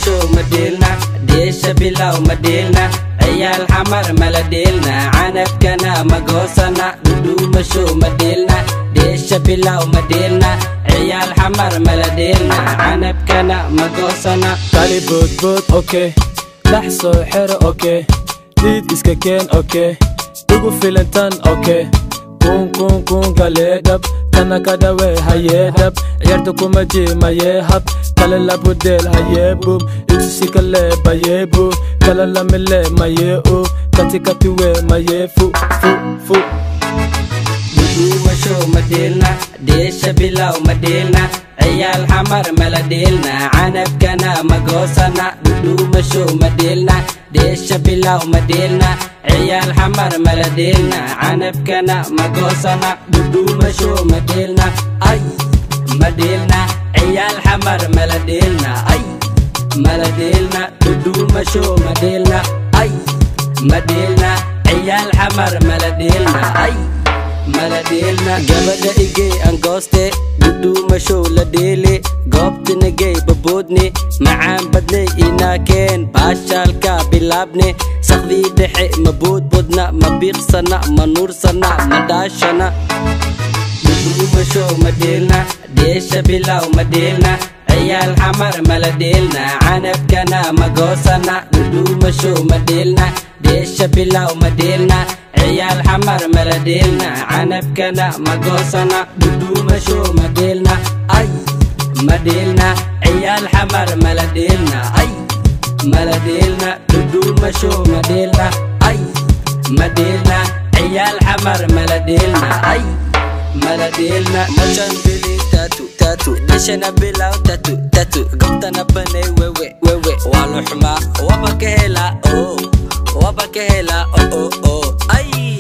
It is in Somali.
Dhudhuumasho ma dheelna, dheesha bilow ma dheelna, ciyaal Xamar mala dheelna, canabkana ma goosana. Dhudhuumasho ma dheelna, dheesha bilow ma dheelna, ciyaal Xamar mala dheelna, canabkana ma goosana. Kali boodbood, okay, dhex soo xero, okay, diid iska keen, okay, igu filantan, okay, kuun kuun kuun galee dhab tana ka dhawee hayee dhab ciyaarta kuma jiimayee hab kale labudeel hayee bub itusi kale bayee bu kala lamile mayee u kati katiwe mayee fu fu fu. Dhudhuumasho ma dheelna, dheesha bilow ma dheelna, ciyaal Xamar mala dheelna, canabkana ma goosana. Dhudhuumasho ma dheelna, dheesha bilow ma dheelna, ciyaal Xamar mala dheelna, canabkana ma goosana. Dhudhuumasho ma dheelna, ay ma dheelna, ciyaal Xamar mala dheelna, ay mala dheelna. Dhudhuumasho ma dheelna, ay ma dheelna, ciyaal Xamar mala dheelna, ay mala dheelna. Gabadha igey angooste, dhudhuumashow la dheele, goobtinagey baboodne, macaan badnay inaakeen, baashaalka bilaabne, sakdii dhexe ma boodboodna, ma biiqsana, ma nuursana, ma dhaashana. Dhudhuumasho ma dheelna, dheesha bilow ma dheelna, ciyaal Xamar mala dheelna, canabkana ma goosana. Dhudhuumasho ma dheelna, dheesha bilow ma dheelna, ciyaal Xamar mala dheelna, canabkana ma goosana. Dhudhuumasho ma dheelna, ay ma dheelna, ciyaal Xamar mala dheelna, ay mala dheelna. Dhudhuumasho ma dheelna, ay ma dheelna, ciyaal Xamar mala dheelna, ay mala dheelna. Motion bili tatu tatu, dheshana bilow tatu tatu, goobtana banay wewe wewe, waa la xumaa waba ka helaa oo waba ka helaa oo oo ay.